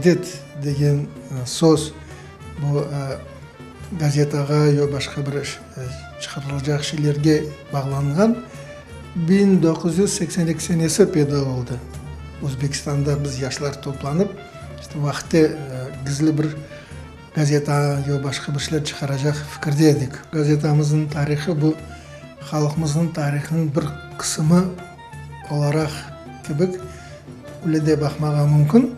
Avdet degen söz bu gazetağa ya başqa bir çıqarılacaq şeylerge bağlanğan 1982 senesi peyda oldı. Özbekistanda biz yaşlar toplanıp, işte vaqıtte gizli bir gazeta ya başqa bir şeyler çıqaracaq fikirde edik. Gazetamıznıñ tarihı bu halqımıznıñ tarihınıñ bir qısımı olaraq kibik öyle de baqmağa mümkün.